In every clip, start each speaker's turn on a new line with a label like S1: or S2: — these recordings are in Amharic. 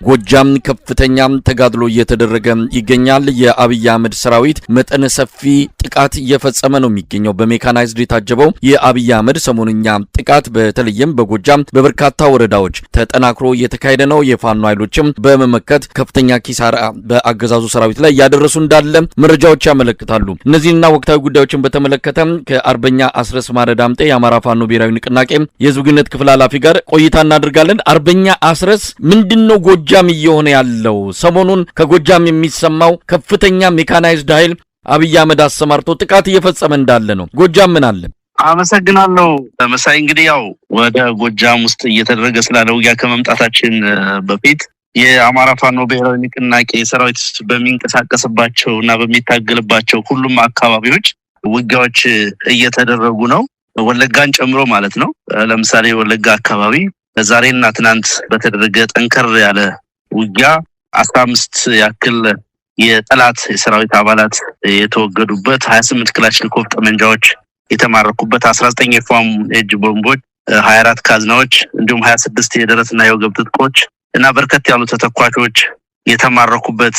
S1: ጎጃም ከፍተኛ ተጋድሎ እየተደረገ ይገኛል። የአብይ አህመድ ሰራዊት መጠነ ሰፊ ጥቃት እየፈጸመ ነው የሚገኘው። በሜካናይዝድ የታጀበው የአብይ አህመድ ሰሞንኛ ጥቃት በተለይም በጎጃም በበርካታ ወረዳዎች ተጠናክሮ እየተካሄደ ነው። የፋኖ ኃይሎችም በመመከት ከፍተኛ ኪሳራ በአገዛዙ ሰራዊት ላይ እያደረሱ እንዳለ መረጃዎች ያመለክታሉ። እነዚህንና ወቅታዊ ጉዳዮችን በተመለከተ ከአርበኛ አስረስ ማረ ዳምጤ የአማራ ፋኖ ብሔራዊ ንቅናቄ የህዝብ ግንኙነት ክፍል ኃላፊ ጋር ቆይታ እናደርጋለን። አርበኛ አስረስ፣ ምንድነው ጎጃም እየሆነ ያለው? ሰሞኑን ከጎጃም የሚሰማው ከፍተኛ ሜካናይዝድ ኃይል አብይ አህመድ አሰማርቶ ጥቃት እየፈጸመ እንዳለ ነው። ጎጃም ምን አለ?
S2: አመሰግናለሁ መሳይ። እንግዲህ ያው ወደ ጎጃም ውስጥ እየተደረገ ስላለ ውጊያ ከመምጣታችን በፊት የአማራ ፋኖ ብሔራዊ ንቅናቄ ሰራዊት በሚንቀሳቀስባቸው እና በሚታገልባቸው ሁሉም አካባቢዎች ውጊያዎች እየተደረጉ ነው። ወለጋን ጨምሮ ማለት ነው። ለምሳሌ ወለጋ አካባቢ ዛሬና ትናንት በተደረገ ጠንከር ያለ ውጊያ 15 ያክል የጠላት የሰራዊት አባላት የተወገዱበት፣ 28 ክላሽንኮቭ ጠመንጃዎች የተማረኩበት፣ 19 የፎም የእጅ ቦምቦች፣ 24 ካዝናዎች እንዲሁም 26 የደረትና የወገብ ትጥቆች እና በርከት ያሉ ተተኳሾች የተማረኩበት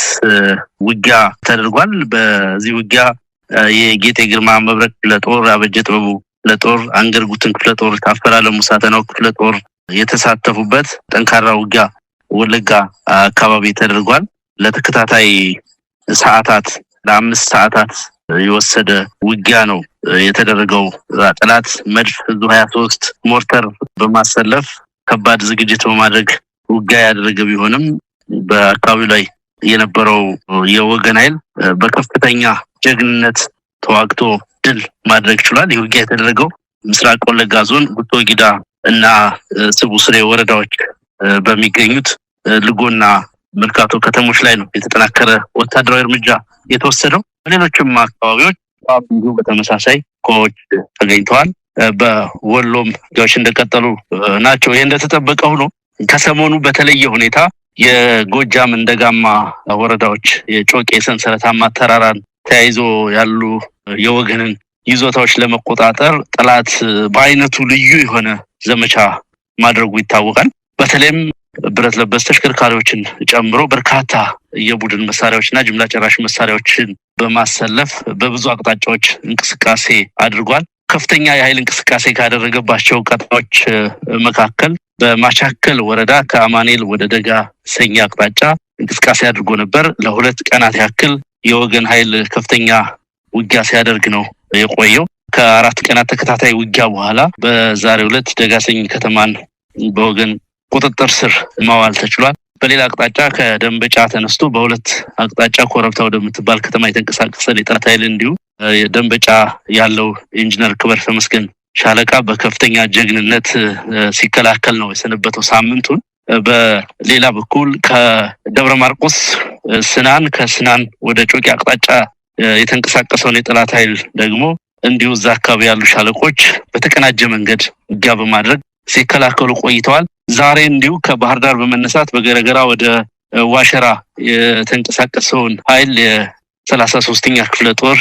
S2: ውጊያ ተደርጓል። በዚህ ውጊያ የጌጤ ግርማ መብረቅ ክፍለ ጦር፣ አበጀ ጥበቡ ክፍለ ጦር፣ አንገር ጉትን ክፍለ ጦር፣ ታፈላለሙ ሳተናው ክፍለ ጦር የተሳተፉበት ጠንካራ ውጊያ ወለጋ አካባቢ ተደርጓል። ለተከታታይ ሰዓታት፣ ለ5 ሰዓታት የወሰደ ውጊያ ነው የተደረገው። ጠላት መድፍ፣ ዙ 23፣ ሞርተር በማሰለፍ ከባድ ዝግጅት በማድረግ ውጊያ ያደረገ ቢሆንም በአካባቢው ላይ የነበረው የወገን ኃይል በከፍተኛ ጀግንነት ተዋግቶ ድል ማድረግ ችሏል። ይህ ውጊያ የተደረገው ምስራቅ ወለጋ ዞን ጉቶ ጊዳ እና ስቡ ስሬ ወረዳዎች በሚገኙት ልጎና መርካቶ ከተሞች ላይ ነው የተጠናከረ ወታደራዊ እርምጃ የተወሰደው። በሌሎችም አካባቢዎች እንዲሁ በተመሳሳይ ኮዎች ተገኝተዋል። በወሎም ውጊያዎች እንደቀጠሉ ናቸው። ይህ እንደተጠበቀ ሆኖ ከሰሞኑ በተለየ ሁኔታ የጎጃም እንደጋማ ወረዳዎች የጮቄ ሰንሰለታማ ተራራን ተያይዞ ያሉ የወገንን ይዞታዎች ለመቆጣጠር ጠላት በአይነቱ ልዩ የሆነ ዘመቻ ማድረጉ ይታወቃል። በተለይም ብረት ለበስ ተሽከርካሪዎችን ጨምሮ በርካታ የቡድን መሳሪያዎች እና ጅምላ ጨራሽ መሳሪያዎችን በማሰለፍ በብዙ አቅጣጫዎች እንቅስቃሴ አድርጓል። ከፍተኛ የኃይል እንቅስቃሴ ካደረገባቸው ቀጠናዎች መካከል በማቻከል ወረዳ ከአማኔል ወደ ደጋ ሰኛ አቅጣጫ እንቅስቃሴ አድርጎ ነበር። ለ2 ቀናት ያክል የወገን ኃይል ከፍተኛ ውጊያ ሲያደርግ ነው የቆየው። ከ4 ቀናት ተከታታይ ውጊያ በኋላ በዛሬው ዕለት ደጋሰኝ ከተማን በወገን ቁጥጥር ስር ማዋል ተችሏል። በሌላ አቅጣጫ ከደንበጫ ተነስቶ በሁለት አቅጣጫ ኮረብታ ወደምትባል ከተማ የተንቀሳቀሰ የጠላት ኃይል እንዲሁ ደንበጫ ያለው ኢንጂነር ክበር ተመስገን ሻለቃ በከፍተኛ ጀግንነት ሲከላከል ነው የሰነበተው ሳምንቱን። በሌላ በኩል ከደብረ ማርቆስ ስናን፣ ከስናን ወደ ጮቄ አቅጣጫ የተንቀሳቀሰውን የጠላት ኃይል ደግሞ እንዲሁ እዛ አካባቢ ያሉ ሻለቆች በተቀናጀ መንገድ ውጊያ በማድረግ ሲከላከሉ ቆይተዋል። ዛሬ እንዲሁ ከባህር ዳር በመነሳት በገረገራ ወደ ዋሸራ የተንቀሳቀሰውን ኃይል የ33ኛ ክፍለ ጦር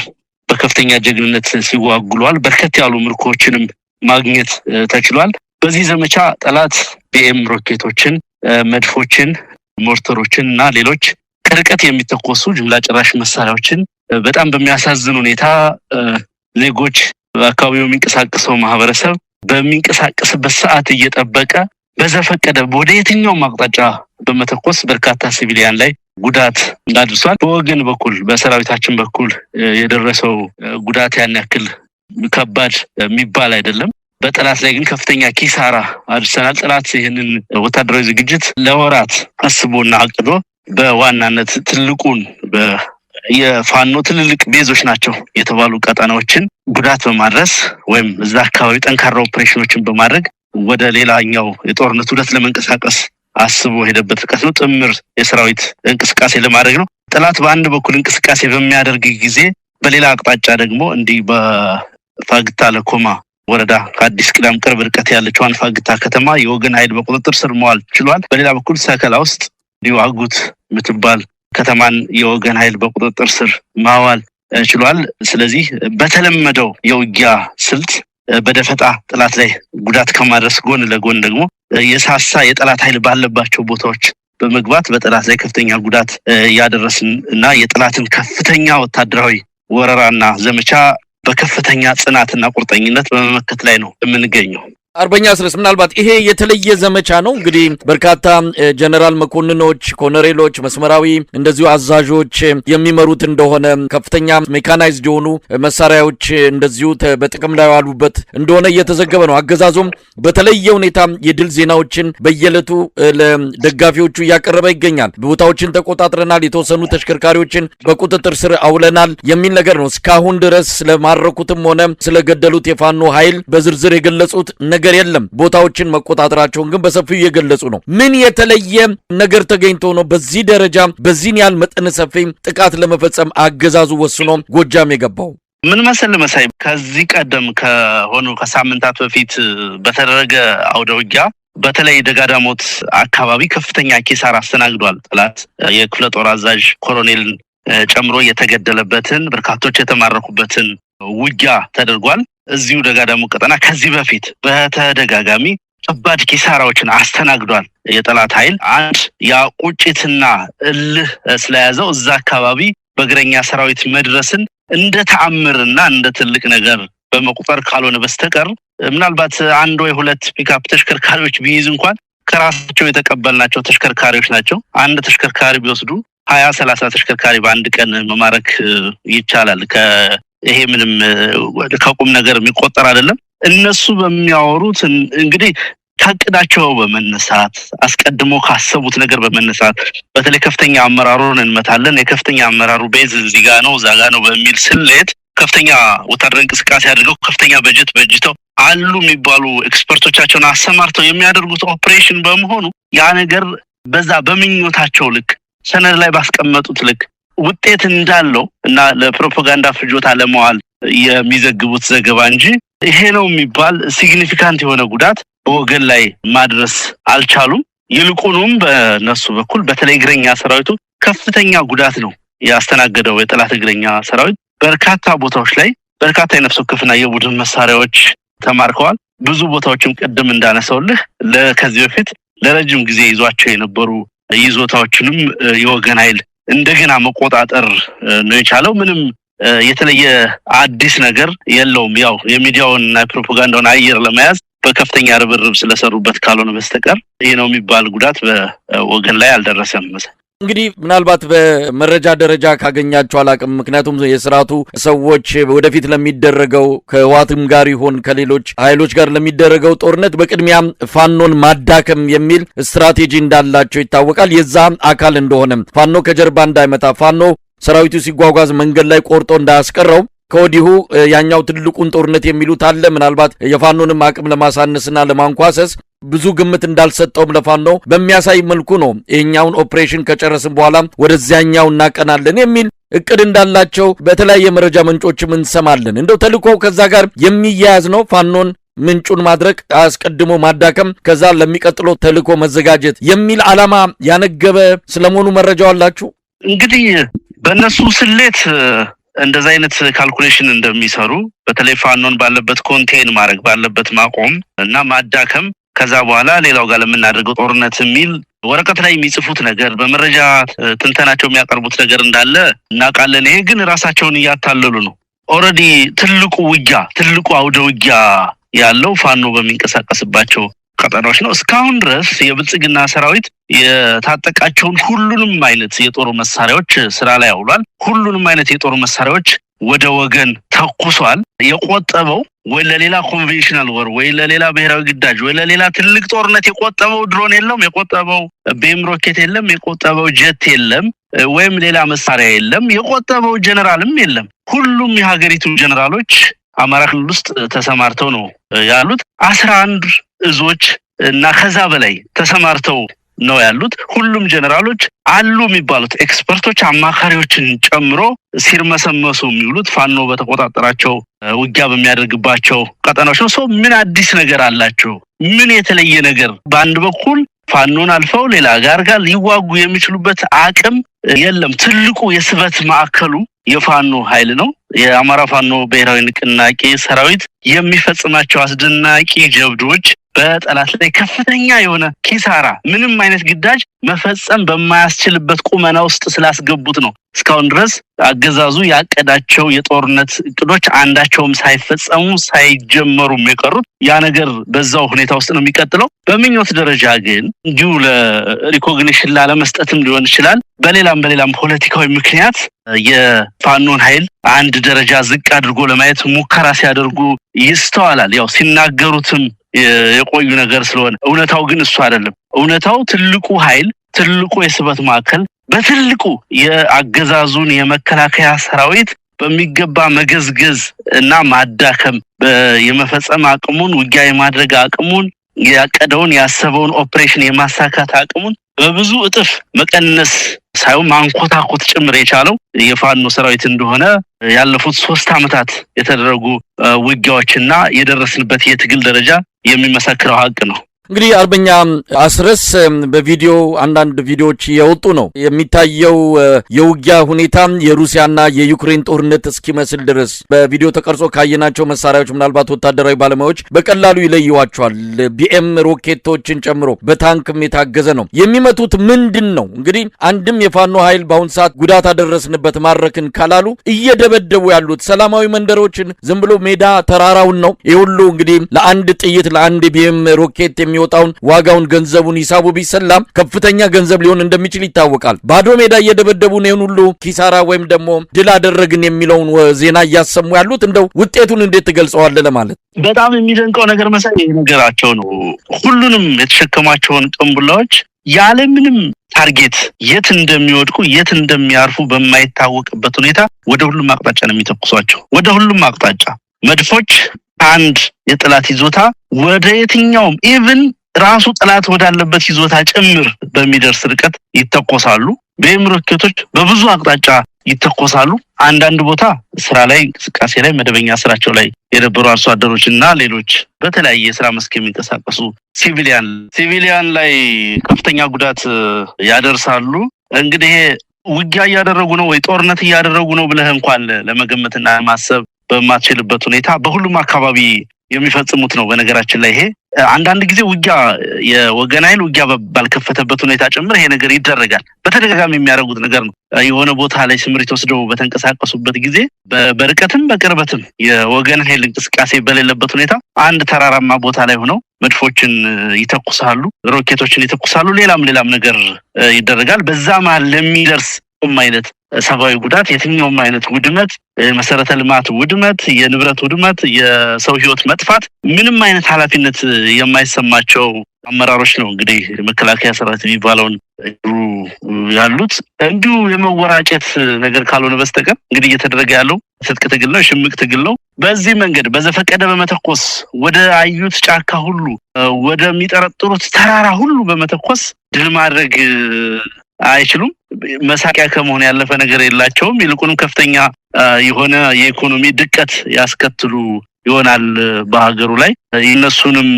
S2: በከፍተኛ ጀግንነት ሲዋጉሏል። በርከት ያሉ ምርኮችንም ማግኘት ተችሏል። በዚህ ዘመቻ ጠላት ቢኤም ሮኬቶችን፣ መድፎችን፣ ሞርተሮችን እና ሌሎች ከርቀት የሚተኮሱ ጅምላ ጨራሽ መሳሪያዎችን በጣም በሚያሳዝን ሁኔታ ዜጎች፣ በአካባቢው የሚንቀሳቀሰው ማህበረሰብ በሚንቀሳቀስበት ሰዓት እየጠበቀ በዘፈቀደ ወደ የትኛውም አቅጣጫ በመተኮስ በርካታ ሲቪሊያን ላይ ጉዳት አድርሷል። በወገን በኩል፣ በሰራዊታችን በኩል የደረሰው ጉዳት ያን ያክል ከባድ የሚባል አይደለም። በጠላት ላይ ግን ከፍተኛ ኪሳራ አድርሰናል። ጠላት ይህንን ወታደራዊ ዝግጅት ለወራት አስቦና አቅዶ በዋናነት ትልቁን የፋኖ ትልልቅ ቤዞች ናቸው የተባሉ ቀጠናዎችን ጉዳት በማድረስ ወይም እዛ አካባቢ ጠንካራ ኦፕሬሽኖችን በማድረግ ወደ ሌላኛው የጦርነት ሂደት ለመንቀሳቀስ አስቦ ሄደበት ርቀት ነው። ጥምር የሰራዊት እንቅስቃሴ ለማድረግ ነው። ጠላት በአንድ በኩል እንቅስቃሴ በሚያደርግ ጊዜ በሌላ አቅጣጫ ደግሞ እንዲህ በፋግታ ለኮማ ወረዳ ከአዲስ ቅዳም ቅርብ ርቀት ያለችዋን ፋግታ ከተማ የወገን ኃይል በቁጥጥር ስር መዋል ችሏል። በሌላ በኩል ሰከላ ውስጥ እንዲሁ አጉት የምትባል ከተማን የወገን ኃይል በቁጥጥር ስር ማዋል ችሏል። ስለዚህ በተለመደው የውጊያ ስልት በደፈጣ ጠላት ላይ ጉዳት ከማድረስ ጎን ለጎን ደግሞ የሳሳ የጠላት ኃይል ባለባቸው ቦታዎች በመግባት በጠላት ላይ ከፍተኛ ጉዳት እያደረስን እና የጠላትን ከፍተኛ ወታደራዊ ወረራና ዘመቻ በከፍተኛ ጽናትና ቁርጠኝነት በመመከት ላይ ነው የምንገኘው።
S1: አርበኛ አስረስ፣ ምናልባት ይሄ የተለየ ዘመቻ ነው። እንግዲህ በርካታ ጀነራል መኮንኖች፣ ኮሎኔሎች፣ መስመራዊ እንደዚሁ አዛዦች የሚመሩት እንደሆነ፣ ከፍተኛ ሜካናይዝድ የሆኑ መሳሪያዎች እንደዚሁ በጥቅም ላይ ያሉበት እንደሆነ እየተዘገበ ነው። አገዛዙም በተለየ ሁኔታ የድል ዜናዎችን በየዕለቱ ለደጋፊዎቹ እያቀረበ ይገኛል። ቦታዎችን ተቆጣጥረናል፣ የተወሰኑ ተሽከርካሪዎችን በቁጥጥር ስር አውለናል የሚል ነገር ነው። እስካሁን ድረስ ስለማረኩትም ሆነ ስለገደሉት የፋኖ ኃይል በዝርዝር የገለጹት ነገር የለም። ቦታዎችን መቆጣጠራቸውን ግን በሰፊው እየገለጹ ነው። ምን የተለየ ነገር ተገኝቶ ነው በዚህ ደረጃ በዚህን ያህል መጠነ ሰፊ ጥቃት ለመፈጸም አገዛዙ ወስኖ ጎጃም የገባው?
S2: ምን መሰል መሳይ፣ ከዚህ ቀደም ከሆኑ ከሳምንታት በፊት በተደረገ አውደ ውጊያ በተለይ ደጋዳሞት አካባቢ ከፍተኛ ኪሳራ አስተናግዷል ጠላት። የክፍለ ጦር አዛዥ ኮሎኔልን ጨምሮ የተገደለበትን፣ በርካቶች የተማረኩበትን ውጊያ ተደርጓል። እዚሁ ደጋዳሞት ቀጠና ከዚህ በፊት በተደጋጋሚ ከባድ ኪሳራዎችን አስተናግዷል የጠላት ኃይል። አንድ ያ ቁጭትና እልህ ስለያዘው እዛ አካባቢ በእግረኛ ሰራዊት መድረስን እንደ ተአምርና እንደ ትልቅ ነገር በመቁጠር ካልሆነ በስተቀር፣ ምናልባት አንድ ወይ ሁለት ፒካፕ ተሽከርካሪዎች ቢይዝ እንኳን ከራሳቸው የተቀበልናቸው ተሽከርካሪዎች ናቸው። አንድ ተሽከርካሪ ቢወስዱ 20፣ 30 ተሽከርካሪ በአንድ ቀን መማረክ ይቻላል። ይሄ ምንም ከቁም ነገር የሚቆጠር አይደለም። እነሱ በሚያወሩት እንግዲህ ከእቅዳቸው በመነሳት፣ አስቀድሞ ካሰቡት ነገር በመነሳት፣ በተለይ ከፍተኛ አመራሩን እንመታለን፣ የከፍተኛ አመራሩ base እዚህ ጋ ነው፣ እዛ ጋ ነው በሚል ስሌት ከፍተኛ ወታደራዊ እንቅስቃሴ አድርገው፣ ከፍተኛ በጀት በጅተው፣ አሉ የሚባሉ expert ኦቻቸውን አሰማርተው የሚያደርጉት ኦፕሬሽን በመሆኑ ያ ነገር በዛ በምኞታቸው ልክ፣ ሰነድ ላይ ባስቀመጡት ልክ ውጤት እንዳለው እና ለፕሮፓጋንዳ ፍጆታ ለመዋል የሚዘግቡት ዘገባ እንጂ ይሄ ነው የሚባል significant የሆነ ጉዳት በወገን ላይ ማድረስ አልቻሉም። ይልቁኑም በእነሱ በኩል በተለይ እግረኛ ሰራዊቱ ከፍተኛ ጉዳት ነው ያስተናገደው። የጠላት እግረኛ ሰራዊት በርካታ ቦታዎች ላይ በርካታ የነፍስ ወከፍና የቡድን መሳሪያዎች ተማርከዋል። ብዙ ቦታዎችም ቅድም እንዳነሳውልህ ከዚህ በፊት ለረጅም ጊዜ ይዟቸው የነበሩ ይዞታዎችንም የወገን ኃይል እንደገና መቆጣጠር ነው የቻለው። ምንም የተለየ አዲስ ነገር የለውም። ያው የሚዲያውን እና የፕሮፓጋንዳውን አየር ለመያዝ በከፍተኛ ርብርብ ስለሰሩበት ካልሆነ በስተቀር ይህ ነው የሚባል ጉዳት በወገን ላይ አልደረሰም።
S1: እንግዲህ ምናልባት በመረጃ ደረጃ ካገኛቸው አላቅም። ምክንያቱም የስርዓቱ ሰዎች ወደፊት ለሚደረገው ከህወሓትም ጋር ይሆን ከሌሎች ኃይሎች ጋር ለሚደረገው ጦርነት በቅድሚያ ፋኖን ማዳከም የሚል ስትራቴጂ እንዳላቸው ይታወቃል። የዛ አካል እንደሆነም ፋኖ ከጀርባ እንዳይመታ፣ ፋኖ ሰራዊቱ ሲጓጓዝ መንገድ ላይ ቆርጦ እንዳያስቀረው ከወዲሁ ያኛው ትልቁን ጦርነት የሚሉት አለ። ምናልባት የፋኖንም አቅም ለማሳነስና ለማንኳሰስ ብዙ ግምት እንዳልሰጠውም ለፋኖ በሚያሳይ መልኩ ነው። ይሄኛውን ኦፕሬሽን ከጨረስን በኋላ ወደዚያኛው እናቀናለን የሚል እቅድ እንዳላቸው በተለያየ መረጃ ምንጮችም እንሰማለን። እንደው ተልእኮው ከዛ ጋር የሚያያዝ ነው። ፋኖን ምንጩን ማድረግ፣ አስቀድሞ ማዳከም፣ ከዛ ለሚቀጥለው ተልእኮ መዘጋጀት የሚል ዓላማ ያነገበ ስለመሆኑ መረጃው አላችሁ?
S2: እንግዲህ በእነሱ ስሌት እንደዛ አይነት calculation እንደሚሰሩ፣ በተለይ ፋኖን ባለበት contain ማድረግ፣ ባለበት ማቆም እና ማዳከም፣ ከዛ በኋላ ሌላው ጋር ለምናደርገው ጦርነት የሚል ወረቀት ላይ የሚጽፉት ነገር፣ በመረጃ ትንተናቸው የሚያቀርቡት ነገር እንዳለ እናውቃለን። ይሄ ግን ራሳቸውን እያታለሉ ነው። Already ትልቁ ውጊያ፣ ትልቁ አውደ ውጊያ ያለው ፋኖ በሚንቀሳቀስባቸው ቀጠናዎች ነው። እስካሁን ድረስ የብልጽግና ሰራዊት የታጠቃቸውን ሁሉንም አይነት የጦር መሳሪያዎች ስራ ላይ አውሏል። ሁሉንም አይነት የጦር መሳሪያዎች ወደ ወገን ተኩሷል። የቆጠበው ወይ ለሌላ conventional war ወይ ለሌላ ብሔራዊ ግዳጅ ወይ ለሌላ ትልቅ ጦርነት የቆጠበው ድሮን የለም፣ የቆጠበው BM ሮኬት የለም፣ የቆጠበው ጀት የለም፣ ወይም ሌላ መሳሪያ የለም፣ የቆጠበው ጀነራልም የለም። ሁሉም የሀገሪቱ ጀነራሎች አማራ ክልል ውስጥ ተሰማርተው ነው ያሉት። 11 እዞች እና ከዛ በላይ ተሰማርተው ነው ያሉት። ሁሉም ጀነራሎች አሉ የሚባሉት expert ኦች፣ አማካሪዎችን ጨምሮ ሲርመሰመሱ የሚውሉት ፋኖ በተቆጣጠራቸው፣ ውጊያ በሚያደርግባቸው ቀጠናዎች ነው። ሰው ምን አዲስ ነገር አላቸው? ምን የተለየ ነገር? በአንድ በኩል ፋኖን አልፈው ሌላ ጋር ሊዋጉ የሚችሉበት አቅም የለም። ትልቁ የስበት ማዕከሉ የፋኖ ኃይል ነው። የአማራ ፋኖ ብሔራዊ ንቅናቄ ሰራዊት የሚፈጽማቸው አስደናቂ ጀብዶች በጠላት ላይ ከፍተኛ የሆነ ኪሳራ ምንም አይነት ግዳጅ መፈጸም በማያስችልበት ቁመና ውስጥ ስላስገቡት ነው። እስካሁን ድረስ አገዛዙ ያቀዳቸው የጦርነት እቅዶች አንዳቸውም ሳይፈጸሙ ሳይጀመሩም የቀሩት። ያ ነገር በዛው ሁኔታ ውስጥ ነው የሚቀጥለው። በምኞት ደረጃ ግን እንዲሁ ለ recognition ላለመስጠትም ሊሆን ይችላል፣ በሌላም በሌላም ፖለቲካዊ ምክንያት የፋኖን ኃይል አንድ ደረጃ ዝቅ አድርጎ ለማየት ሙከራ ሲያደርጉ ይስተዋላል። ያው ሲናገሩትም የቆዩ ነገር ስለሆነ፣ እውነታው ግን እሱ አይደለም። እውነታው ትልቁ ኃይል፣ ትልቁ የስበት ማዕከል፣ በትልቁ የአገዛዙን የመከላከያ ሰራዊት በሚገባ መገዝገዝ እና ማዳከም፣ የመፈጸም አቅሙን፣ ውጊያ የማድረግ አቅሙን፣ ያቀደውን ያሰበውን ኦፕሬሽን የማሳካት አቅሙን በብዙ እጥፍ መቀነስ ሳይሆን ማንኮታኮት ጭምር የቻለው የፋኖ ሰራዊት እንደሆነ ያለፉት 3 ዓመታት የተደረጉ ውጊያዎችና የደረስንበት የትግል ደረጃ የሚመሰክረው ሀቅ ነው።
S1: እንግዲህ አርበኛ አስረስ፣ በቪዲዮ አንዳንድ ቪዲዮዎች የወጡ ነው የሚታየው። የውጊያ ሁኔታ የሩሲያና የዩክሬን ጦርነት እስኪመስል ድረስ በቪዲዮ ተቀርጾ ካየናቸው መሳሪያዎች ምናልባት ወታደራዊ ባለሙያዎች በቀላሉ ይለዩዋቸዋል። ቢኤም ሮኬቶችን ጨምሮ በታንክም የታገዘ ነው። የሚመቱት ምንድን ነው? እንግዲህ አንድም የፋኖ ኃይል በአሁን ሰዓት ጉዳት አደረስንበት ማረክን ካላሉ እየደበደቡ ያሉት ሰላማዊ መንደሮችን፣ ዝም ብሎ ሜዳ ተራራውን ነው። ይህ ሁሉ እንግዲህ ለአንድ ጥይት፣ ለአንድ ቢኤም ሮኬት የሚወጣውን ዋጋውን ገንዘቡን ሂሳቡ ቢሰላም ከፍተኛ ገንዘብ ሊሆን እንደሚችል ይታወቃል። ባዶ ሜዳ እየደበደቡ ነው ይህን ሁሉ ኪሳራ ወይም ደግሞ ድል አደረግን የሚለውን ዜና እያሰሙ ያሉት፣ እንደው ውጤቱን እንዴት ትገልጸዋለህ ለማለት።
S2: በጣም የሚደንቀው ነገር መሳይ ይህ ነገራቸው ነው። ሁሉንም የተሸከሟቸውን ቅንቡላዎች ያለምንም target የት እንደሚወድቁ የት እንደሚያርፉ በማይታወቅበት ሁኔታ ወደ ሁሉም አቅጣጫ ነው የሚተኩሷቸው። ወደ ሁሉም አቅጣጫ መድፎች አንድ የጠላት ይዞታ ወደ የትኛውም even ራሱ ጠላት ወዳለበት ይዞታ ጭምር በሚደርስ ርቀት ይተኮሳሉ። ቢኤም ሮኬቶች በብዙ አቅጣጫ ይተኮሳሉ። አንዳንድ ቦታ ስራ ላይ፣ እንቅስቃሴ ላይ፣ መደበኛ ስራቸው ላይ የነበሩ አርሶ አደሮች እና ሌሎች በተለያየ የስራ መስክ የሚንቀሳቀሱ civilian ላይ ከፍተኛ ጉዳት ያደርሳሉ። እንግዲህ ይሄ ውጊያ እያደረጉ ነው ወይ ጦርነት እያደረጉ ነው ብለህ እንኳን ለመገመትና ማሰብ በማትችልበት ሁኔታ በሁሉም አካባቢ የሚፈጽሙት ነው። በነገራችን ላይ ይሄ አንዳንድ ጊዜ ውጊያ የወገን ኃይል ውጊያ ባልከፈተበት ሁኔታ ጭምር ይሄ ነገር ይደረጋል። በተደጋጋሚ የሚያደርጉት ነገር ነው። የሆነ ቦታ ላይ ስምሪት ወስደው በተንቀሳቀሱበት ጊዜ በርቀትም በቅርበትም የወገን ኃይል እንቅስቃሴ በሌለበት ሁኔታ አንድ ተራራማ ቦታ ላይ ሆነው መድፎችን ይተኩሳሉ፣ ሮኬቶችን ይተኩሳሉ፣ ሌላም ሌላም ነገር ይደረጋል። በዛ መሀል ለሚደርስ አይነት ሰብአዊ ጉዳት፣ የትኛውም አይነት ውድመት፣ የመሰረተ ልማት ውድመት፣ የንብረት ውድመት፣ የሰው ሕይወት መጥፋት ምንም አይነት ኃላፊነት የማይሰማቸው አመራሮች ነው እንግዲህ መከላከያ ሰራዊት የሚባለውን ያሉት። እንዲሁ የመወራጨት ነገር ካልሆነ በስተቀር እንግዲህ እየተደረገ ያለው ትጥቅ ትግል ነው፣ ሽምቅ ትግል ነው። በዚህ መንገድ በዘፈቀደ በመተኮስ፣ ወደ አዩት ጫካ ሁሉ፣ ወደሚጠረጥሩት ተራራ ሁሉ በመተኮስ ድል ማድረግ አይችሉም። መሳቂያ ከመሆን ያለፈ ነገር የላቸውም። ይልቁንም ከፍተኛ የሆነ የኢኮኖሚ ድቀት ያስከትሉ ይሆናል በሀገሩ ላይ። የእነሱንም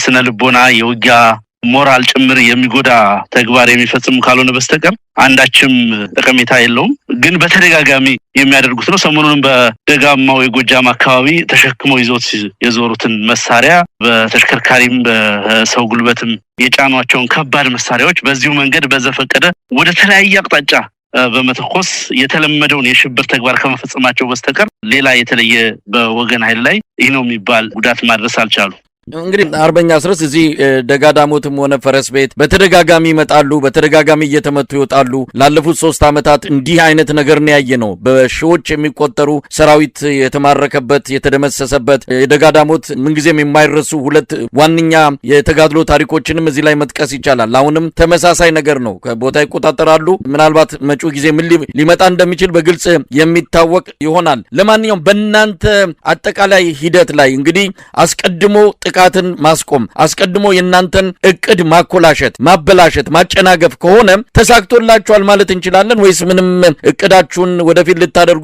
S2: ስነ ልቦና፣ የውጊያ ሞራል ጭምር የሚጎዳ ተግባር የሚፈጽሙ ካልሆነ በስተቀር አንዳችም ጠቀሜታ የለውም። ግን በተደጋጋሚ የሚያደርጉት ነው። ሰሞኑንም በደጋማው የጎጃም አካባቢ ተሸክመው ይዘውት የዞሩትን መሳሪያ፣ በተሽከርካሪም በሰው ጉልበትም የጫኗቸውን ከባድ መሳሪያዎች በዚሁ መንገድ በዘፈቀደ ወደ ተለያየ አቅጣጫ በመተኮስ የተለመደውን የሽብር ተግባር ከመፈጸማቸው በስተቀር ሌላ የተለየ በወገን ኃይል ላይ ይህ ነው የሚባል ጉዳት ማድረስ አልቻሉ።
S1: እንግዲህ አርበኛ አስረስ፣ እዚህ ደጋዳሞትም ሆነ ፈረስ ቤት በተደጋጋሚ ይመጣሉ፣ በተደጋጋሚ እየተመቱ ይወጣሉ። ላለፉት 3 ዓመታት እንዲህ አይነት ነገር ነው ያየነው። በሺዎች የሚቆጠሩ ሰራዊት የተማረከበት፣ የተደመሰሰበት የደጋዳሞት ምንጊዜም የማይረሱ ሁለት ዋነኛ የተጋድሎ ታሪኮችንም እዚህ ላይ መጥቀስ ይቻላል። አሁንም ተመሳሳይ ነገር ነው። ቦታ ይቆጣጠራሉ። ምናልባት መጪው ጊዜ ምን ሊመጣ እንደሚችል በግልጽ የሚታወቅ ይሆናል። ለማንኛውም በእናንተ አጠቃላይ ሂደት ላይ እንግዲህ አስቀድሞ ጥቃትን ማስቆም፣ አስቀድሞ የእናንተን እቅድ ማኮላሸት፣ ማበላሸት፣ ማጨናገፍ ከሆነ ተሳክቶላችኋል ማለት እንችላለን ወይስ ምንም እቅዳችሁን ወደፊት ልታደርጉ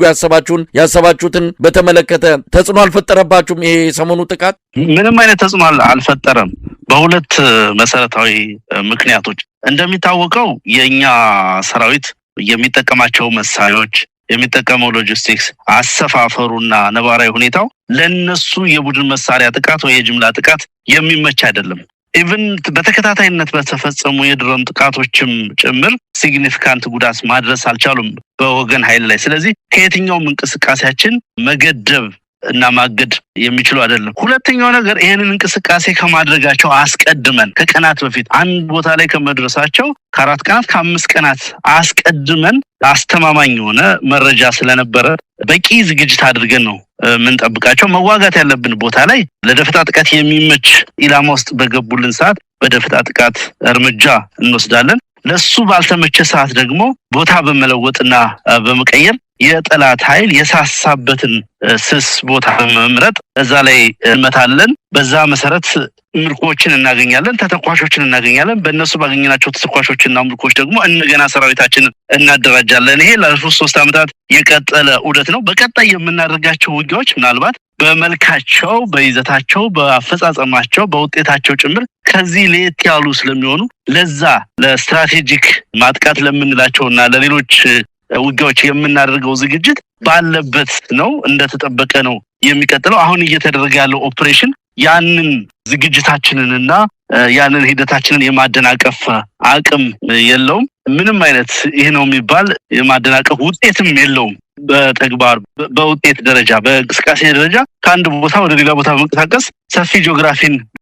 S1: ያሰባችሁትን በተመለከተ ተጽዕኖ አልፈጠረባችሁም? ይሄ የሰሞኑ ጥቃት?
S2: ምንም አይነት ተጽዕኖ አልፈጠረም። በሁለት መሰረታዊ ምክንያቶች፣ እንደሚታወቀው የእኛ ሰራዊት የሚጠቀማቸው መሳሪያዎች፣ የሚጠቀመው ሎጂስቲክስ፣ አሰፋፈሩና ነባራዊ ሁኔታው ለነሱ የቡድን መሳሪያ ጥቃት ወይ የጅምላ ጥቃት የሚመች አይደለም። Even በተከታታይነት በተፈጸሙ የድሮን ጥቃቶችም ጭምር significant ጉዳት ማድረስ አልቻሉም በወገን ኃይል ላይ። ስለዚህ ከየትኛውም እንቅስቃሴያችን መገደብ እና ማገድ የሚችሉ አይደለም። ሁለተኛው ነገር፣ ይህንን እንቅስቃሴ ከማድረጋቸው አስቀድመን ከቀናት በፊት፣ አንድ ቦታ ላይ ከመድረሳቸው ከ4 ቀናት፣ ከ5 ቀናት አስቀድመን አስተማማኝ የሆነ መረጃ ስለነበረ በቂ ዝግጅት አድርገን ነው የምንጠብቃቸው። መዋጋት ያለብን ቦታ ላይ ለደፈጣ ጥቃት የሚመች ኢላማ ውስጥ በገቡልን ሰዓት በደፈጣ ጥቃት እርምጃ እንወስዳለን። ለሱ ባልተመቸ ሰዓት ደግሞ ቦታ በመለወጥና በመቀየር የጠላት ኃይል የሳሳበትን ስስ ቦታ በመምረጥ እዛ ላይ እንመታለን። በዛ መሰረት ምርኮችን እናገኛለን፣ ተተኳሾችን እናገኛለን። በእነሱ ባገኘናቸው ተተኳሾችና ምርኮች ደግሞ እንደገና ሰራዊታችንን እናደራጃለን። ይሄ ላለፉት 3 ዓመታት የቀጠለ ዑደት ነው። በቀጣይ የምናደርጋቸው ውጊያዎች ምናልባት በመልካቸው፣ በይዘታቸው፣ በአፈጻጸማቸው፣ በውጤታቸው ጭምር ከዚህ ለየት ያሉ ስለሚሆኑ ለዛ ለ strategic ማጥቃት ለምንላቸው እና ለሌሎች ውጊያዎች የምናደርገው ዝግጅት ባለበት ነው፣ እንደተጠበቀ ነው የሚቀጥለው። አሁን እየተደረገ ያለው ኦፕሬሽን ያንን ዝግጅታችንንና ያንን ሂደታችንን የማደናቀፍ አቅም የለውም። ምንም አይነት ይህ ነው የሚባል የማደናቀፍ ውጤትም የለውም። በተግባር በውጤት ደረጃ፣ በእንቅስቃሴ ደረጃ ከአንድ ቦታ ወደ ሌላ ቦታ በመንቀሳቀስ ሰፊ ጂኦግራፊን